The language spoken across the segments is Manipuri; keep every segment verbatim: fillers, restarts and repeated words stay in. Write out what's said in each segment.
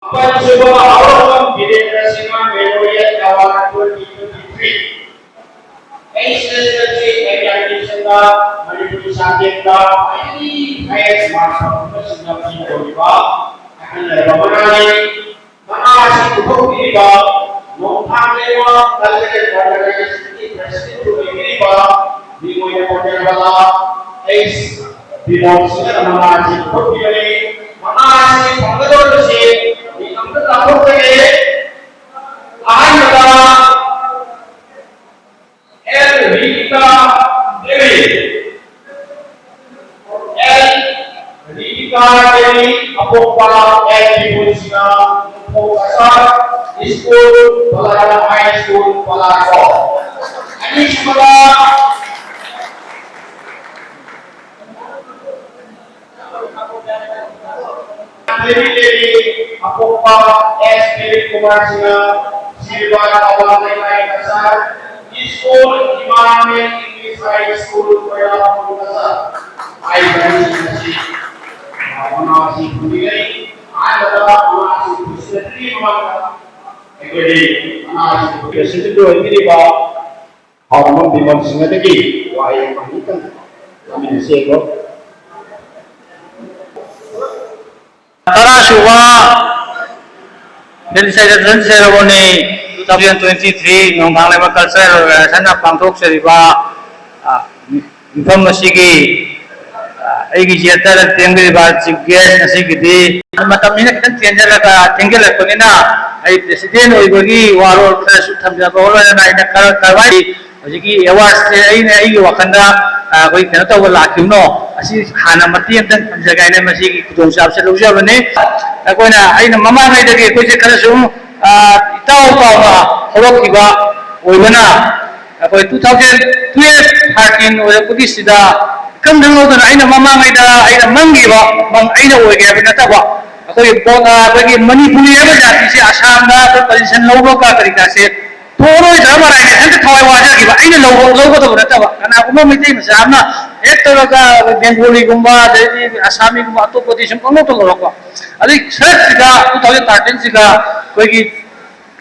ꯃꯥꯄꯟꯁꯨꯕ ꯍꯧꯔꯛꯐꯝ Birendra Singh Memorial Award twenty twenty-three꯫ H S L C examination ꯗ ꯃꯅꯤꯄꯨꯔꯤ subject ꯇ ꯈ꯭ꯋꯥꯏꯗꯒꯤ highest mark ꯐꯪꯕꯁꯤꯡꯗ ꯄꯤꯒꯗꯧꯔꯤꯕ ꯑꯈꯟꯅꯔꯕ ꯃꯅꯥꯅꯤ꯫ ꯃꯅꯥ ꯑꯁꯤ ꯄꯨꯊꯣꯛꯄꯤꯔꯤꯕ ꯅꯣꯡꯊꯥꯡ ꯂꯩꯃ Cultural Organization ꯒꯤ President ꯑꯣꯏꯕꯤꯔꯤꯕ ꯃꯤꯡ ꯑꯣꯏꯅ ꯄꯟꯖꯔꯕꯗ H ꯕꯤꯃꯣꯜ ꯁꯤꯡꯍꯅ ꯃꯅꯥ ꯑꯁꯤ ꯄꯨꯊꯣꯛꯄꯤꯕꯅꯤ꯫ ꯃꯅꯥ ꯑꯁꯤ ꯐꯪꯒꯗꯧꯔꯤꯕꯁꯤ ꯃꯤ ꯑꯃꯇ ꯂꯥꯎꯊꯣꯛꯆꯒꯦ꯫ ꯑꯍꯥꯟꯕꯗ L Rita Devi, L Rita Devi, ꯑꯄꯣꯛꯄ L Bimol Singh, ꯄꯣꯛꯄ ꯁꯥ, school ꯕꯂꯥꯔꯥꯝ High School ꯕꯂꯥꯔꯥꯝ꯫ ꯑꯅꯤꯁꯨꯕꯗ ꯂꯩꯔꯤ ꯂꯩꯔꯤ ꯑꯄꯣꯛꯄ S ꯄ꯭ꯔꯦꯝ ꯀꯨꯃꯥꯔ ꯁꯤꯡꯍ, ꯁꯤꯔꯕꯥ ꯊꯧꯕꯥꯜ ꯂꯩꯀꯥꯏ ꯀꯆꯥ, school Emmanuel English High School ꯀꯣꯏꯂꯥꯄꯨꯔ ꯀꯆꯥ꯫ ꯍꯥꯏꯔꯤꯕ ꯑꯅꯤꯁꯤꯡ ꯑꯁꯤ ꯃꯅꯥ ꯑꯁꯤ ꯐꯪꯕꯤꯒꯅꯤ꯫ ꯑꯍꯥꯟꯕꯗ ꯃꯅꯥ ꯑꯁꯤ ꯄꯨꯁꯤꯟꯅꯗ꯭ꯔꯤꯉꯩ ꯃꯃꯥꯡꯗ ꯑꯩꯈꯣꯏꯒꯤ ꯃꯅꯥ ꯑꯁꯤ ꯄꯨꯁꯤꯟꯅꯗ꯭ꯔꯤꯉꯩ ꯑꯣꯏꯕꯤꯔꯤꯕ ꯍꯥꯎꯔꯝꯕ ꯕꯤꯃꯣꯜ ꯁꯤꯡꯍꯗꯒꯤ ꯋꯥꯍꯩ ꯑꯃ ꯑꯅꯤꯇꯪ ꯇꯥꯃꯤꯟꯅꯁꯦꯕ꯫ ꯇꯔꯥꯁꯨꯕ Felicitation Ceremony two thousand twenty-three ꯅꯣꯡꯊꯥꯡ ꯂꯩꯃ Cultural Organization ꯅ ꯄꯥꯡꯊꯣꯛꯆꯔꯤꯕ, ꯑ, ꯃꯤꯐꯝ ꯑꯁꯤꯒꯤ, ꯑ, ꯑꯩꯒꯤ ꯌꯦꯠꯇ ꯂꯦꯡꯕꯤꯔꯤꯕ Chief Guest ꯉꯁꯤꯒꯤꯗꯤ ꯃꯇꯝꯁꯤꯅ ꯈꯤꯇꯪ ꯇꯦꯟꯖꯜꯂꯒ, ꯊꯦꯡꯖꯜꯂꯛꯄꯅꯤꯅ ꯑꯩ President ꯑꯣꯏꯕꯒꯤ ꯋꯥꯔꯣꯜ ꯈꯔꯁꯨ ꯊꯝꯖꯕ ꯂꯣꯏꯅꯅ ꯑꯩꯅ ꯈꯔ ꯀꯔꯝꯍꯥꯏꯅ ꯍꯧꯖꯤꯛꯀꯤ award ꯁꯦ ꯑꯩꯅ ꯑꯩꯒꯤ ꯋꯥꯈꯜꯗ, ꯑ, ꯑꯩꯈꯣꯏ ꯀꯩꯅꯣ ꯇꯧꯕ ꯂꯥꯛꯈꯤꯕꯅꯣ, ꯑꯁꯤ ꯍꯥꯟꯅ ꯃꯇꯦꯛ ꯑꯃꯇꯪ ꯊꯝꯖꯒꯦ ꯍꯥꯏꯅ ꯃꯁꯤꯒꯤ ꯈꯨꯗꯣꯡꯆꯥꯕꯁꯦ ꯂꯧꯖꯕꯅꯤ꯫ ꯑꯩꯈꯣꯏꯅ, ꯑꯩꯅ ꯃꯃꯥꯡꯉꯩꯗꯒꯤ ꯑꯩꯈꯣꯏꯁꯦ ꯈꯔ ꯁꯨꯝ, ꯑ, ꯏꯇꯥꯎ ꯇꯥꯎꯅ ꯍꯧꯔꯛꯈꯤꯕ ꯑꯣꯏꯕꯅ, ꯑꯩꯈꯣꯏ two thousand twelve thirteen ꯑꯣꯏꯔꯛꯄꯒꯤ ꯁꯤꯗ ꯏꯈꯪ ꯈꯪꯍꯧꯗꯅ ꯑꯩꯅ ꯃꯃꯥꯡꯉꯩꯗ ꯑꯩꯅ ꯃꯪꯈꯤꯕ ꯃꯪ ꯑꯩꯅ ꯑꯣꯏꯒꯦ ꯍꯥꯏꯕ ꯅꯠꯇꯕ, ꯑꯩꯈꯣꯏꯒꯤ ꯄꯣ-, ꯑ, ꯑꯩꯈꯣꯏꯒꯤ ꯃꯅꯤꯄꯨꯔꯤ ꯍꯥꯏꯕ ꯖꯥꯇꯤꯁꯦ ꯑꯁꯥꯝꯗ ꯑꯩꯈꯣꯏ position ꯂꯧꯕꯒ ꯀꯔꯤ ꯀꯥꯁꯦ ꯊꯣꯛꯑꯔꯣꯏꯗ꯭ꯔꯥ ꯃꯔꯥꯏꯅ ꯏꯊꯟꯇ ꯊꯋꯥꯏ ꯋꯥꯖꯈꯤꯕ, ꯑꯩꯅ ꯂꯧꯕ-, ꯂꯧꯒꯗꯕ ꯅꯠꯇꯕ, ꯀꯅꯥꯒꯨꯝꯕ ꯃꯩꯇꯩ ꯃꯆꯥ ꯑꯃꯅ ꯍꯦꯛ ꯇꯧꯔꯒ ꯕꯦꯡꯒꯣꯂꯤꯒꯨꯝꯕ ꯑꯗꯩꯗꯤ ꯑꯁꯥꯃꯤꯒꯨꯝꯕ ꯑꯇꯣꯞꯄꯗꯤ ꯁꯨꯝ ꯄꯪꯂꯧꯇ ꯂꯧꯔꯛꯄ꯫ ꯑꯗꯩ ꯁꯔꯠꯁꯤꯗ two thousand ꯊꯥꯔꯇꯤꯟꯁꯤꯒ ꯑꯩꯈꯣꯏꯒꯤ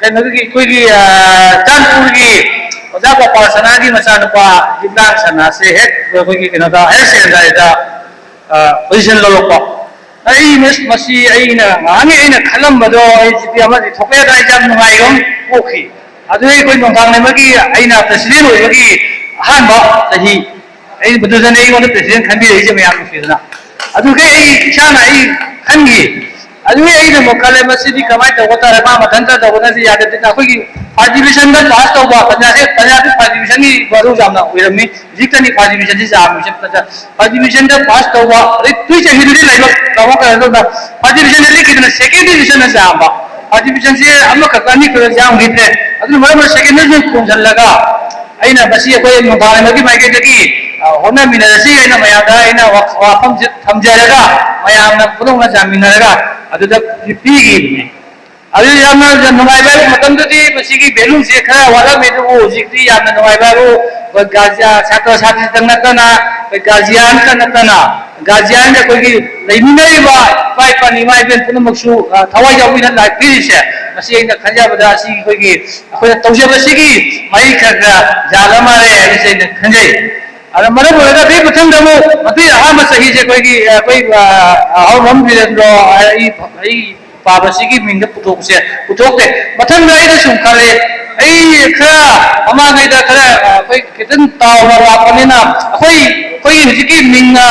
ꯀꯩꯅꯣꯒꯤ, ꯑꯩꯈꯣꯏꯒꯤ, ꯑ, ꯆꯨꯔꯆꯥꯟꯄꯨꯔꯒꯤ ꯑꯣꯖꯥ ꯒꯣꯄꯥꯜ ꯁꯅꯥꯒꯤ ꯃꯆꯥꯅꯨꯄꯥ ꯂꯤꯛꯂꯥꯡ ꯁꯅꯥꯁꯦ ꯍꯦꯛ ꯑꯩꯈꯣꯏꯒꯤ ꯀꯩꯅꯣꯗ, ꯍꯥꯌꯔ ꯁꯦꯀꯦꯟꯗꯔꯤꯗ, ꯑ, ꯄꯣꯖꯤꯁꯟ ꯂꯧꯔꯛꯄ꯫ ꯑꯩ ꯃꯤꯁ, ꯃꯁꯤ ꯑꯩꯅ ꯉꯍꯥꯟꯉꯩ ꯑꯩꯅ ꯈꯜꯂꯝꯕꯗꯣ, ꯑꯩꯁꯤꯗꯤ ꯑꯃꯗꯤ ꯊꯣꯛꯄ ꯌꯥꯗ꯭ꯔꯥ ꯍꯥꯏꯁꯦ ꯌꯥꯝ ꯅꯨꯡꯉꯥꯏꯕ ꯑꯃ ꯄꯣꯛꯈꯤ꯫ ꯑꯗꯨ ꯑꯩꯈꯣꯏ ꯅꯣꯡꯊꯥꯡ ꯂꯩꯃꯒꯤ ꯑꯩꯅ ꯄ꯭ꯔꯦꯁꯤꯗꯦꯟ ꯑꯣꯏꯕꯒꯤ ꯑꯍꯥꯟꯕ ꯆꯍꯤ, ꯑꯩ ꯃꯗꯨꯗꯅꯦ ꯑꯩꯉꯣꯟꯗ ꯄ꯭ꯔꯦꯁꯤꯗꯦꯟ ꯈꯟꯕꯤꯔꯛꯏꯁꯦ ꯃꯌꯥꯝ ꯅꯨꯡꯁꯤꯗꯅ꯫ ꯑꯗꯨꯒꯤ ꯑꯩ ꯏꯁꯥꯅ ꯑꯩ ꯈꯟꯈꯤ꯫ ꯑꯗꯨꯒꯤ ꯑꯩꯅ ꯑꯃꯨꯛ ꯈꯜꯂꯦ, ꯃꯁꯤꯗꯤ ꯀꯃꯥꯏꯅ ꯇꯧꯕ ꯇꯥꯔꯦ, ꯃꯥ ꯃꯊꯟꯇ ꯇꯧꯕꯅꯗꯤ ꯌꯥꯗꯦ꯫ ꯑꯗꯨꯅ ꯑꯩꯈꯣꯏꯒꯤ ꯐꯥꯔꯁ ꯗꯤꯕꯤꯖꯟꯗ ꯄꯥꯁ ꯇꯧꯕ ꯄꯟꯖꯥꯕ, ꯄꯟꯖꯥꯕꯀꯤ ꯐꯥꯔꯁ ꯗꯤꯕꯤꯖꯟꯒꯤ ꯃꯔꯨ ꯌꯥꯝꯅ ꯑꯣꯏꯔꯝꯃꯤ꯫ ꯍꯧꯖꯤꯛꯇꯅꯤ ꯐꯥꯔꯁ ꯗꯤꯕꯤꯖꯟꯁꯤ ꯌꯥꯝꯃꯤꯁꯦ꯫ ꯐꯥꯔꯁ ꯗꯤꯕꯤꯖꯟꯗ ꯄꯥꯁ ꯇꯧꯕ, ꯑꯗꯩ ꯇꯨꯏ ꯆꯍꯤꯗꯨꯗꯤ ꯂꯩꯕ ꯀꯩꯅꯣ ꯇꯧꯔꯦ꯫ ꯑꯗꯨꯅ ꯐꯥꯔꯁ ꯗꯤꯕꯤꯖꯟꯗ ꯂꯤꯈꯤꯗꯅ ꯁꯦꯀꯦꯟ ꯗꯤꯕꯤꯖꯟꯅ ꯌꯥꯝꯕ꯫ ꯐꯥꯔꯁ ꯗꯤꯕꯤꯖꯟꯁꯤ ꯑꯃꯈꯛ ꯑꯅꯤꯈꯛ ꯌꯥꯝꯈꯤꯗ꯭ꯔꯦ꯫ ꯑꯗꯨꯅ ꯃꯔꯝ ꯑꯣꯏꯔꯒ ꯁꯦꯀꯦꯟꯗꯁꯨ ꯈꯣꯡꯖꯤꯜꯂꯒ ꯑꯩꯅ ꯃꯁꯤ ꯑꯩꯈꯣꯏ ꯅꯣꯡꯊꯥꯡ ꯂꯩꯃꯒꯤ ꯃꯥꯏꯀꯩꯗꯒꯤ, ꯑ, ꯍꯣꯠꯅꯃꯤꯟꯅꯔꯁꯤ ꯍꯥꯏꯅ ꯃꯌꯥꯝꯗ ꯑꯩꯅ ꯋꯥ-, ꯋꯥꯐꯝꯁꯦ ꯊꯝꯖꯔꯒ ꯃꯌꯥꯝꯅ ꯄꯨꯝꯅꯃꯛꯅ ꯌꯥꯃꯤꯟꯅꯔꯒ ꯑꯗꯨꯗ ꯄꯤꯈꯤꯕꯅꯤ꯫ ꯑꯗꯨ ꯌꯥꯝꯅ ꯅꯨꯡꯉꯥꯏꯕ ꯍꯥꯏꯕ ꯃꯇꯝꯗꯨꯗꯤ ꯃꯁꯤꯒꯤ ꯚꯦꯂꯨꯁꯦ ꯈꯔ ꯋꯥꯠꯂꯝꯃꯤ, ꯑꯗꯨꯕꯨ ꯍꯧꯖꯤꯛꯇꯤ ꯌꯥꯝꯅ ꯅꯨꯡꯉꯥꯏꯕ ꯍꯥꯏꯕꯨ ꯑꯩꯈꯣꯏ ꯒꯥꯔꯖꯤꯌꯥ, ꯁꯥꯇ꯭ꯔ ꯁꯥꯇ꯭ꯔꯤꯇꯪ ꯅꯠꯇꯅ, ꯑꯩꯈꯣꯏ ꯒꯥꯔꯖꯤꯌꯥꯟꯇ ꯅꯠꯇꯅ, ꯒꯥꯔꯖꯤꯌꯥꯟꯒ ꯑꯩꯈꯣꯏꯒꯤ ꯂꯩꯃꯤꯟꯅꯔꯤꯕ ꯏꯄꯥ ꯏꯄꯥꯅꯤ ꯏꯃꯥ ꯏꯕꯦꯟ ꯄꯨꯝꯅꯃꯛꯁꯨ, ꯑ, ꯊꯋꯥꯏ ꯌꯥꯎꯕꯤꯅ ꯂꯥꯏ ꯄꯤꯔꯤꯁꯦ, ꯃꯁꯤ ꯑꯩꯅ ꯈꯟꯖꯕꯗ ꯑꯁꯤ ꯑꯩꯈꯣꯏꯒꯤ ꯑꯩꯈꯣꯏꯅ ꯇꯧꯖꯕꯁꯤꯒꯤ ꯃꯍꯩ ꯈꯔ ꯈꯔ ꯌꯥꯜꯂ ꯃꯥꯜꯂꯦ ꯍꯥꯏꯕꯁꯦ ꯑꯩꯅ ꯈꯟꯖꯩ꯫ ꯑꯗ ꯃꯔꯝ ꯑꯣꯏꯔꯒ ꯑꯗꯨꯒꯤ ꯃꯊꯪꯗ ꯑꯃꯨꯛ ꯃꯗꯨꯒꯤ ꯑꯍꯥꯟꯕ ꯆꯍꯤꯁꯦ ꯑꯩꯈꯣꯏꯒꯤ, ꯑ, ꯑꯩꯈꯣꯏ, ꯑ, ꯑ, ꯍꯧꯔꯣꯝ ꯕꯤꯔꯦꯟꯗ꯭ꯔꯣ, ꯑ, ꯑꯩ, ꯑꯩ ꯄꯥꯕꯁꯤꯒꯤ ꯃꯤꯡꯗ ꯄꯨꯊꯣꯛꯁꯦ, ꯄꯨꯊꯣꯛꯇꯦ꯫ ꯃꯊꯪꯗ ꯑꯩꯅ ꯁꯨꯝ ꯈꯜꯂꯦ, ꯑꯩ ꯈꯔ ꯃꯃꯥꯡꯉꯩꯗ ꯈꯔ, ꯑ, ꯑꯩꯈꯣꯏ ꯈꯤꯇꯪ ꯇꯥꯎꯅ ꯂꯥꯛꯄꯅꯤꯅ ꯑꯩꯈꯣꯏ, ꯑꯩꯈꯣꯏꯒꯤ ꯍꯧꯖꯤꯛꯀꯤ ꯃꯤꯡ, ꯑ,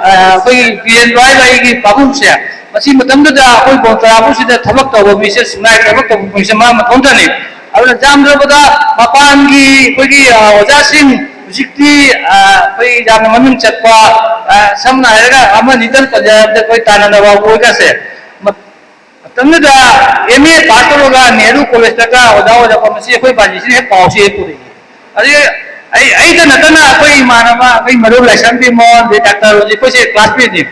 ꯑ, ꯑꯩꯈꯣꯏꯒꯤ ꯕꯤꯔꯦꯟꯗ꯭ꯔꯣ ꯍꯥꯏꯕ ꯑꯩꯒꯤ ꯄꯥꯕꯨꯡꯁꯦ, ꯃꯁꯤ ꯃꯇꯝꯗꯨꯗ ꯑꯩꯈꯣꯏ ꯕꯣꯟ ꯇꯔꯥꯕꯨꯁꯤꯗ ꯊꯕꯛ ꯇꯧꯕ ꯃꯤꯁꯦ, ꯁꯤꯡꯅꯥꯏ ꯊꯕꯛ ꯇꯧꯕ ꯃꯤꯁꯦ ꯃꯥ ꯃꯇꯣꯝꯇꯅꯤ꯫ ꯑꯗꯨꯅ ꯌꯥꯝꯗ꯭ꯔꯕꯗ ꯃꯄꯥꯟꯒꯤ ꯑꯩꯈꯣꯏꯒꯤ, ꯑ, ꯑꯣꯖꯥꯁꯤꯡ ꯍꯧꯖꯤꯛꯇꯤ, ꯑ, ꯑꯩꯈꯣꯏ ꯌꯥꯝꯅ ꯃꯃꯤꯡ ꯆꯠꯄ, ꯑ, ꯁꯝꯅ ꯍꯥꯏꯔꯒ ꯑꯃꯅꯤꯗꯪ ꯄꯟꯖꯔꯕꯗ ꯑꯩꯈꯣꯏ ꯇꯥꯅꯅ ꯕꯥꯕꯨ ꯑꯣꯏꯒꯁꯦ꯫ ꯃ-, ꯃꯇꯝꯗꯨꯗ ꯑꯦꯝ ꯑꯦ ꯄꯥꯁ ꯇꯧꯔꯒ ꯅꯦꯍꯔꯨ ꯀꯣꯂꯦꯖꯇꯒ ꯑꯣꯖꯥ ꯑꯣꯏꯔꯛꯄ, ꯃꯁꯤ ꯑꯩꯈꯣꯏ ꯕꯥꯖꯤꯁꯤꯅ ꯍꯦꯛ ꯄꯥꯎꯁꯤ ꯍꯦꯛ ꯄꯨꯔꯛꯏ꯫ ꯑꯗꯩ ꯑꯩ, ꯑꯩꯇ ꯅꯠꯇꯅ ꯑꯩꯈꯣꯏ ꯏꯃꯥꯟꯅꯕ, ꯑꯩꯈꯣꯏ ꯃꯔꯨꯞ ꯂꯥꯏꯁ꯭ꯔꯝꯕꯤ ꯃꯣꯍꯟ, ꯑꯗꯩ ꯗꯥꯛꯇꯔ ꯔꯣꯖꯤ, ꯑꯩꯈꯣꯏꯁꯦ ꯀ꯭ꯂꯥꯁꯃꯦꯠꯅꯤ꯫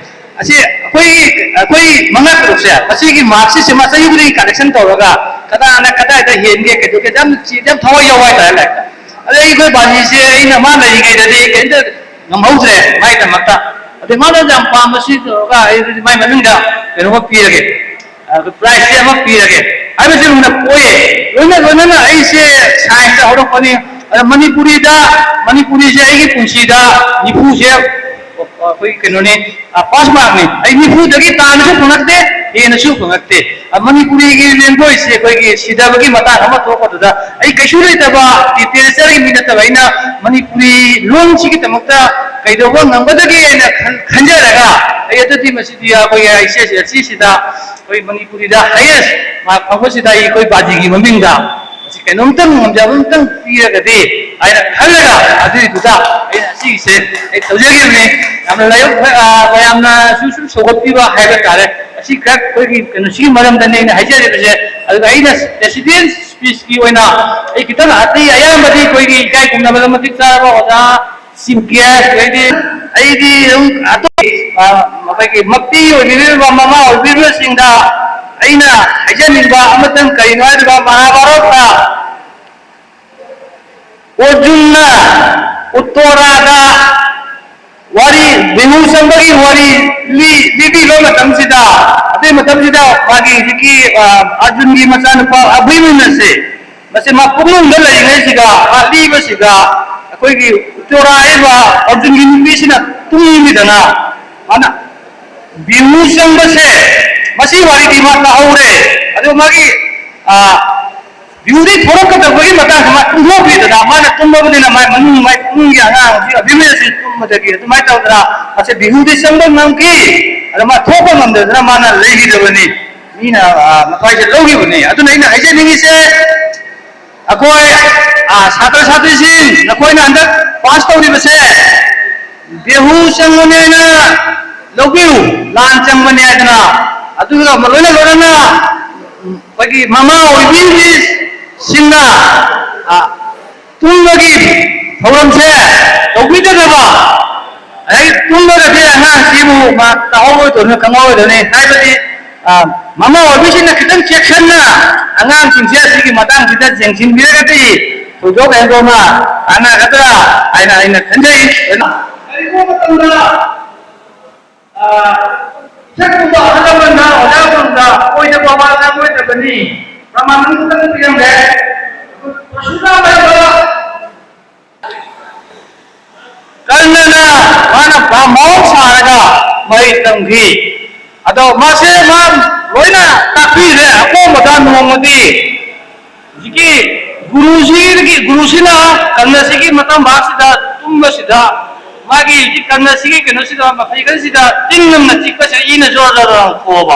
ꯑꯁꯤ ꯑꯩꯈꯣꯏ, ꯑꯩꯈꯣꯏ ꯃꯉꯥ ꯇꯔꯨꯛꯁꯦ, ꯑꯁꯤꯒꯤ ꯃꯥꯔꯛꯁꯤꯠꯁꯦ ꯃꯥ ꯆꯍꯤ ꯈꯨꯗꯤꯡꯒꯤ ꯀꯂꯦꯛꯁꯟ ꯇꯧꯔꯒ ꯀꯅꯥꯅ ꯀꯗꯥꯏꯗ ꯍꯦꯟꯒꯦ, ꯀꯩꯗꯧꯒꯦ, ꯌꯥꯝ ꯆꯤ-, ꯌꯥꯝ ꯊꯋꯥꯏ ꯌꯥꯎꯕ ꯍꯥꯏꯇꯥꯔꯦ ꯂꯥꯏꯔꯤꯛꯇ꯫ ꯑꯗꯩ ꯑꯩꯈꯣꯏ ꯕꯥꯖꯤꯁꯦ ꯑꯩꯅ ꯃꯥ ꯂꯩꯔꯤꯉꯩꯗꯗꯤ ꯀꯩꯝꯇ ꯉꯝꯍꯧꯗ꯭ꯔꯦ ꯃꯥꯒꯤꯗꯃꯛꯇ꯫ ꯑꯗꯩ ꯃꯥꯅ ꯌꯥꯝ ꯄꯥꯝꯕꯁꯤ ꯇꯧꯔꯒ ꯑꯩ ꯃꯥꯏ ꯃꯃꯤꯡꯗ ꯀꯩꯅꯣꯝꯃ ꯄꯤꯔꯒꯦ꯫ ꯑꯗꯨ prize ꯁꯦ ꯑꯃ ꯄꯤꯔꯒꯦ ꯍꯥꯏꯕꯁꯤꯃꯨꯛꯅ ꯄꯣꯛꯑꯦ꯫ ꯂꯣꯏꯅ ꯂꯣꯏꯅꯅ ꯑꯩꯁꯦ science ꯇ ꯍꯧꯔꯛꯄꯅꯤ꯫ ꯑꯗ ꯃꯅꯤꯄꯨꯔꯤꯗ, ꯃꯅꯤꯄꯨꯔꯤꯁꯦ ꯑꯩꯒꯤ ꯄꯨꯟꯁꯤꯗ ꯅꯤꯐꯨꯁꯦ ꯑꯩꯈꯣꯏ ꯀꯩꯅꯣꯅꯤ, pass mark ꯅꯤ꯫ ꯑꯩ ꯅꯤꯐꯨꯗꯒꯤ ꯇꯥꯅꯁꯨ ꯐꯪꯉꯛꯇꯦ, ꯍꯦꯟꯅꯁꯨ ꯐꯪꯉꯛꯇꯦ꯫ ꯑ, ꯃꯅꯤꯄꯨꯔꯤꯒꯤ language ꯁꯦ ꯑꯩꯈꯣꯏꯒꯤ ꯁꯤꯗꯕꯒꯤ ꯃꯇꯥꯡ ꯑꯃ ꯊꯣꯛꯄꯗꯨꯗ ꯑꯩ ꯀꯩꯁꯨ ꯂꯩꯇꯕ, literature ꯒꯤ ꯃꯤ ꯅꯠꯇꯕ, ꯑꯩꯅ ꯃꯅꯤꯄꯨꯔꯤ ꯂꯣꯟꯁꯤꯒꯤꯗꯃꯛꯇ ꯀꯩꯗꯧꯕ ꯉꯝꯒꯗꯒꯦꯅ ꯈꯟ-, ꯈꯟꯖꯔꯒ ꯑꯩ ꯑꯗꯨꯗꯤ ꯃꯁꯤꯗꯤ ꯑꯩꯈꯣꯏꯒꯤ H S L C ꯁꯤꯗ ꯑꯩꯈꯣꯏ ꯃꯅꯤꯄꯨꯔꯤꯗ highest mark ꯐꯪꯕꯁꯤꯗ ꯑꯩ ꯑꯩꯈꯣꯏ ꯕꯥꯖꯤꯒꯤ ꯃꯃꯤꯡꯗ ꯃꯁꯤ ꯀꯩꯅꯣꯝꯇꯪ ꯉꯝꯖꯕ ꯑꯃꯇꯪ ꯄꯤꯔꯒꯗꯤ ꯍꯥꯏꯅ ꯈꯜꯂꯒ ꯑꯗꯨꯏꯗꯨꯗ ꯑꯩꯅ ꯑꯁꯤꯒꯤꯁꯦ ꯑꯩ ꯇꯧꯖꯈꯤꯕꯅꯤ꯫ ꯌꯥꯝꯅ ꯂꯥꯏꯕꯛ ꯐ-, ꯑ, ꯃꯌꯥꯝꯅꯁꯨ ꯁꯨꯝ ꯁꯧꯒꯠꯄꯤꯕ ꯍꯥꯏꯕ ꯇꯥꯔꯦ꯫ ꯑꯁꯤ ꯈꯔ ꯑꯩꯈꯣꯏꯒꯤ ꯀꯩꯅꯣꯁꯤꯒꯤ ꯃꯔꯝꯗꯅꯤ ꯑꯩꯅ ꯍꯥꯏꯖꯔꯤꯕꯁꯦ꯫ ꯑꯗꯨꯒ ꯑꯩꯅ president's speech ꯀꯤ ꯑꯣꯏꯅ ꯑꯩ ꯈꯤꯇꯪ ꯑꯇꯩ ꯑꯌꯥꯝꯕꯗꯤ ꯑꯩꯈꯣꯏꯒꯤ ꯏꯀꯥꯏ ꯈꯨꯝꯅꯕꯗ ꯃꯇꯤꯛ ꯆꯥꯔꯕ ꯑꯣꯖꯥ ꯁꯤꯡ ꯀꯤꯌꯔ, ꯑꯗꯩꯗꯤ ꯑꯩꯗꯤ ꯑꯗꯨꯝ ꯑꯇꯣꯞꯄ, ꯑ, ꯑꯩꯈꯣꯏꯒꯤ ꯃꯄꯤ ꯑꯣꯏꯕꯤꯔꯤꯕ, ꯃꯃꯥ ꯑꯣꯏꯕꯤꯔꯤꯕꯁꯤꯡꯗ ꯑꯩꯅ ꯍꯥꯏꯖꯅꯤꯡꯕ ꯑꯃꯇꯪ ꯀꯔꯤꯅꯣ ꯍꯥꯏꯔꯒ, ꯃꯍꯥꯚꯥꯔꯠꯇ ꯑꯔꯖꯨꯟꯅ ꯎꯠꯇꯣꯔꯥꯗ ꯋꯥꯔꯤ, ꯕꯤꯍꯨ ꯆꯪꯕꯒꯤ ꯋꯥꯔꯤ ꯂꯤ-, ꯂꯤꯕꯤꯕ ꯃꯇꯝꯁꯤꯗ, ꯑꯗꯨꯒꯤ ꯃꯇꯝꯁꯤꯗ ꯃꯥꯒꯤ ꯍꯧꯖꯤꯛꯀꯤ, ꯑ, ꯑꯔꯖꯨꯟꯒꯤ ꯃꯆꯥꯅꯨꯄꯥ ꯑꯚꯤꯃꯟꯌꯨ ꯑꯁꯦ, ꯃꯁꯤ ꯃꯥ ꯄꯨꯛꯅꯨꯡꯗ ꯂꯩꯔꯤꯉꯩꯁꯤꯗ, ꯃꯥ ꯂꯤꯕꯁꯤꯗ, ꯑꯩꯈꯣꯏꯒꯤ ꯎꯠꯇꯣꯔꯥ ꯍꯥꯏꯔꯤꯕ ꯑꯔꯖꯨꯟꯒꯤ ꯅꯨꯄꯤꯁꯤꯅ ꯇꯨꯡꯏꯟꯕꯤꯗꯅ ꯃꯥꯅ ꯕꯤꯍꯨ ꯆꯪꯕꯁꯦ, ꯃꯁꯤ ꯋꯥꯔꯤꯗꯤ ꯃꯥ ꯇꯥꯍꯧꯔꯦ꯫ ꯑꯗꯨ ꯃꯥꯒꯤ, ꯑ, ꯕꯤꯍꯨꯗꯤ ꯊꯣꯛꯂꯛꯀꯗꯕꯒꯤ ꯃꯇꯥꯡꯗ ꯃꯥ ꯇꯨꯝꯊꯣꯛꯈꯤꯗꯅ, ꯃꯥꯅ ꯇꯨꯝꯃꯕꯅꯤꯅ ꯃꯥꯏ ꯃꯅꯨꯡ, ꯃꯥꯏ ꯄꯨꯛꯅꯨꯡꯒꯤ ꯑꯉꯥꯡꯁꯤ ꯑꯚꯤꯃꯟꯌꯨꯁꯤ ꯇꯨꯝꯕꯗꯒꯤ ꯑꯗꯨꯃꯥꯏꯅ ꯇꯧꯗꯅ ꯃꯁꯦ ꯕꯤꯍꯨꯗꯤ ꯆꯪꯕ ꯉꯝꯈꯤ꯫ ꯑꯗ ꯃꯥ ꯊꯣꯛꯄ ꯉꯝꯗꯗꯅ ꯃꯥꯅ ꯂꯩꯈꯤꯗꯕꯅꯤ꯫ ꯃꯤꯅ, ꯑ, ꯃꯊ꯭ꯋꯥꯏꯁꯦ ꯂꯧꯈꯤꯕꯅꯤ꯫ ꯑꯗꯨꯅ ꯑꯩꯅ ꯍꯥꯏꯖꯅꯤꯡꯉꯤꯁꯦ, ꯑꯩꯈꯣꯏ, ꯑ, ꯁꯥꯇ꯭ꯔ ꯁꯥꯇ꯭ꯔꯤꯁꯤꯡ, ꯅꯈꯣꯏꯅ ꯍꯟꯗꯛ ꯄꯥꯁ ꯇꯧꯔꯤꯕꯁꯦ ꯕꯤꯍꯨ ꯆꯪꯕꯅꯦꯅ ꯂꯧꯕꯤꯌꯨ, ꯂꯥꯟ ꯆꯪꯕꯅꯦ ꯍꯥꯏꯗꯅ꯫ ꯑꯗꯨꯒ ꯂꯣꯏꯅ ꯂꯣꯏꯅꯅ ꯑꯩꯈꯣꯏꯒꯤ ꯃꯃꯥ ꯑꯣꯏꯕꯤꯁꯤꯡꯅ, ꯑ, ꯇꯨꯝꯕꯒꯤ ꯊꯧꯔꯝꯁꯦ ꯇꯧꯕꯤꯗꯅꯕ, ꯑꯗꯩ ꯇꯨꯝꯕꯒꯗꯤ ꯑꯉꯥꯡꯁꯤꯕꯨ ꯃꯥ ꯇꯥꯍꯧꯔꯣꯏꯗꯧꯅꯤ, ꯈꯪꯍꯧꯔꯣꯏꯗꯧꯅꯤ꯫ ꯍꯥꯏꯕꯗꯤ, ꯑ, ꯃꯃꯥ ꯑꯣꯏꯕꯤꯁꯤꯡꯅ ꯈꯤꯇꯪ ꯆꯦꯛꯁꯤꯟꯅ ꯑꯉꯥꯡꯁꯤꯡꯁꯦ ꯑꯁꯤꯒꯤ ꯃꯇꯥꯡꯁꯤꯗ ꯌꯦꯡꯁꯤꯟꯕꯤꯔꯒꯗꯤ ꯊꯣꯏꯗꯣꯛ ꯍꯦꯟꯗꯣꯛꯅ ꯀꯥꯟꯅꯒꯗ꯭ꯔꯥ ꯍꯥꯏꯅ ꯑꯩꯅ ꯈꯟꯖꯩ꯫ ꯀꯔꯤꯒꯨꯝꯕ ꯃꯇꯝꯗ, ꯑ, ꯅꯪꯒꯨꯝꯕ ꯑꯍꯜ ꯂꯃꯟꯅ ꯑꯣꯖꯥ ꯒꯨꯔꯨꯗ ꯑꯣꯏꯗꯕ ꯋꯥ ꯉꯥꯡꯂꯣꯏꯗꯕꯅꯤ꯫ ꯄ꯭ꯔꯃꯥꯟ ꯑꯃꯈꯛꯇꯪ ꯄꯤꯔꯝꯂꯦ꯫ ꯄ꯭ꯔꯁꯨꯅꯥ ꯃꯥꯏꯕ ꯀꯔꯅꯅ ꯃꯥꯅ ꯕ꯭ꯔꯥꯍꯃꯣꯟ ꯁꯥꯔꯒ ꯃꯍꯩ ꯇꯝꯈꯤ꯫ ꯑꯗꯣ ꯃꯥꯁꯦ ꯃꯥ ꯂꯣꯏꯅ ꯇꯥꯛꯄꯤꯔꯦ꯫ ꯑꯀꯣꯟꯕꯗ ꯅꯣꯡꯃꯗꯤ ꯍꯧꯖꯤꯛꯀꯤ ꯒꯨꯔꯨꯁꯤꯒꯤ, ꯒꯨꯔꯨꯁꯤꯅ ꯀꯔꯅꯁꯤꯒꯤ ꯃꯇꯝ ꯃꯥꯁꯤꯗ ꯇꯨꯝꯕꯁꯤꯗ ꯃꯥꯒꯤ ꯍꯧꯖꯤꯛ ꯀꯔꯅꯁꯤꯒꯤ ꯀꯩꯅꯣꯁꯤꯗ ꯃꯐꯩꯒꯟꯁꯤꯗ ꯇꯤꯟ ꯑꯃꯅ ꯆꯤꯛꯄꯁꯦ ꯏꯅ ꯖꯣꯔ ꯖꯣꯔ ꯂꯥꯎꯅ ꯊꯣꯛꯑꯕ꯫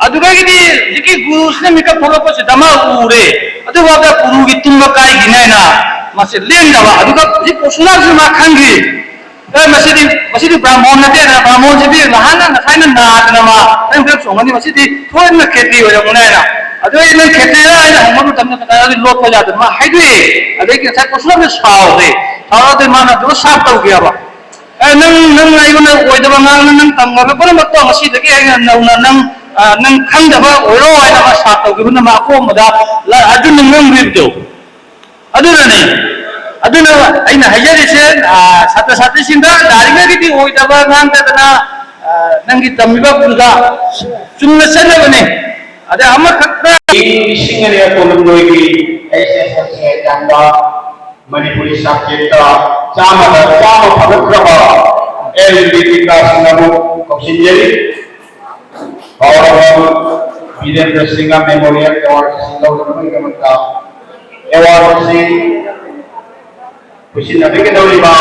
ꯑꯗꯨꯗꯒꯤꯗꯤ ꯍꯧꯖꯤꯛꯀꯤ ꯒꯨꯔꯨꯁꯤꯅ ꯃꯤꯀꯞ ꯊꯣꯛꯂꯛꯄꯁꯤꯗ ꯃꯥ ꯎꯔꯦ꯫ ꯑꯗꯨꯐꯥꯎꯗ ꯒꯨꯔꯨꯒꯤ ꯇꯨꯝꯕ ꯀꯥꯏꯈꯤꯅꯤ ꯍꯥꯏꯅ ꯃꯥꯁꯦ ꯂꯦꯡꯗꯕ꯫ ꯑꯗꯨꯒ ꯍꯧꯖꯤꯛ ꯄ꯭ꯔꯁꯨꯅꯥꯁꯤ ꯃꯥ ꯈꯪꯈꯤ꯫ "ꯑꯦ, ꯃꯁꯤꯗꯤ, ꯃꯁꯤꯗꯤ ꯕ꯭ꯔꯥꯍꯃꯣꯟ ꯅꯠꯇꯦꯅ, ꯕ꯭ꯔꯥꯍꯃꯣꯟꯁꯤꯗꯤ ꯅꯍꯥꯟꯅ ꯉꯁꯥꯏꯅ ꯅꯥꯗꯅ ꯃꯥ ꯅꯪ ꯈꯔ ꯆꯣꯡꯒꯅꯤ, ꯃꯁꯤꯗꯤ ꯁꯣꯏꯗꯅ ꯈꯦꯇ꯭ꯔꯤ ꯑꯣꯏꯔꯝꯒꯅꯤ" ꯍꯥꯏꯅ꯫ ꯑꯗꯨ ꯑꯩ ꯅꯪ ꯈꯦꯇ꯭ꯔꯤꯔ ꯍꯥꯏꯅ ꯍꯪꯕ ꯃꯇꯝꯗ ꯀꯅꯥꯗꯤ ꯂꯣꯠꯄ ꯌꯥꯗꯅ ꯃꯥ ꯍꯥꯏꯗꯣꯛꯑꯦ꯫ ꯑꯗꯩ ꯉꯁꯥꯏ ꯄ꯭ꯔꯁꯨꯅꯥꯁꯦ ꯁꯥꯎꯔꯦ꯫ ꯁꯥꯎꯔꯗꯤ ꯃꯥꯅ ꯑꯗꯨꯒ ꯁꯥꯞ ꯇꯧꯒꯦꯕ꯫ "ꯑꯦ, ꯅꯪ, ꯅꯪ ꯑꯩꯉꯣꯟꯗ ꯑꯣꯏꯗꯕ ꯉꯥꯡꯅ ꯅꯪ ꯇꯝꯃꯕ ꯄꯨꯝꯅꯃꯛꯇꯣ ꯉꯁꯤꯗꯒꯤ ꯑꯩꯅ ꯅꯧꯅ ꯅꯪ, ꯑ, ꯅꯪ ꯈꯪꯗꯕ ꯑꯣꯏꯔꯣ" ꯍꯥꯏꯅ ꯃꯥ ꯁꯥꯞ ꯇꯧꯈꯤꯕꯅ ꯃꯥ ꯑꯀꯣꯝꯕꯗ ꯂ-, ꯑꯔꯖꯨꯟꯅ ꯉꯝꯈꯤꯕꯗꯣ꯫ ꯑꯗꯨꯅꯅꯦ꯫ ꯑꯗꯨꯅ ꯑꯩꯅ ꯍꯥꯏꯖꯔꯤꯁꯦ, ꯑ, ꯁꯥꯇ꯭ꯔ ꯁꯥꯇ꯭ꯔꯤꯁꯤꯡꯗ ꯌꯥꯔꯤꯉꯩꯒꯤꯗꯤ ꯑꯣꯏꯗꯕ ꯉꯥꯡꯗꯗꯅ, ꯑ, ꯅꯪꯒꯤ ꯇꯝꯃꯤꯕ ꯒꯨꯔꯨꯗ ꯆꯨꯝꯅ ꯆꯠꯅꯕꯅꯦ꯫ ꯑꯗ ꯑꯃꯈꯛꯇ ꯏꯪ ꯂꯤꯁꯤꯡ ꯑꯅꯤꯒ ꯀꯨꯟꯍꯨꯝꯗꯣꯏꯒꯤ ꯑꯩꯆ ꯑꯦꯁ ꯑꯦꯜ ꯁꯤ ꯑꯦꯛꯖꯥꯝꯗ ꯃꯅꯤꯄꯨꯔꯤ ꯁꯕꯖꯦꯛꯇ ꯆꯥꯝꯃꯗ ꯆꯥꯝꯃ ꯐꯪꯉꯛꯈ꯭ꯔꯕ ꯑꯦꯜ ꯕꯤꯀꯥꯁꯅꯕꯨ ꯀꯧꯁꯤꯟꯖꯔꯤ꯫ ꯐꯥꯎꯔꯕ ꯕꯤꯔꯦꯟꯗ꯭ꯔ ꯁꯤꯡꯍ ꯃꯦꯃꯣꯔꯤꯌꯦꯜ ꯑꯦꯋꯥꯔꯗ ꯑꯁꯤ ꯂꯧꯅꯕꯒꯤꯗꯃꯛꯇ ꯑꯦꯋꯥꯔꯗ ꯑꯁꯤ ꯈꯨꯠꯁꯤꯟꯅꯕꯤꯒꯗꯧꯔꯤꯕ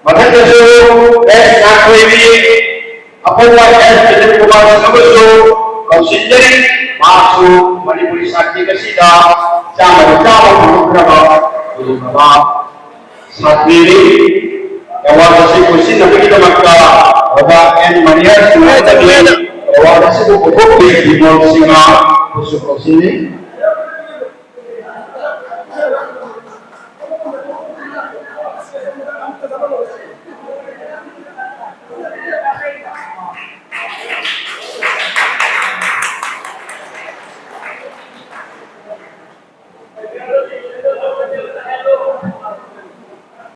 ꯃꯊꯛꯇꯁꯨ ꯑꯦꯁ ꯅꯥꯊꯣꯏꯕꯤ ꯑꯄꯧꯕ ꯑꯦꯁ ꯁꯨꯅꯤꯜ ꯀꯨꯃꯥꯔ ꯁꯤꯡꯍꯕꯨꯁꯨ ꯀꯧꯁꯤꯟꯖꯔꯤ꯫ ꯃꯍꯥꯛꯁꯨ ꯃꯅꯤꯄꯨꯔꯤ ꯁꯥꯍꯤꯇ꯭ꯌ ꯑꯁꯤꯗ ꯆꯥꯝꯃꯗ ꯆꯥꯝꯃ ꯐꯪꯂꯛꯈ꯭ꯔꯕ ꯑꯗꯨꯒꯨꯝꯂꯕ ꯁꯥꯇ꯭ꯔꯤꯅꯤ꯫ ꯑꯦꯋꯥꯔꯗ ꯑꯁꯤ ꯈꯨꯠꯁꯤꯟꯅꯕꯒꯤꯗꯃꯛꯇ ꯑꯣꯖꯥ ꯑꯦꯟ ꯃꯔꯤꯌꯥ ꯁꯤꯡꯍ ꯑꯃꯗꯤ ꯑꯦꯋꯥꯔꯗ ꯑꯁꯤꯕꯨ ꯄꯨꯊꯣꯛꯄꯤ ꯕꯤꯃꯣꯜ ꯁꯤꯡꯍꯕꯨꯁꯨ ꯀꯧꯁꯤꯜꯂꯤ꯫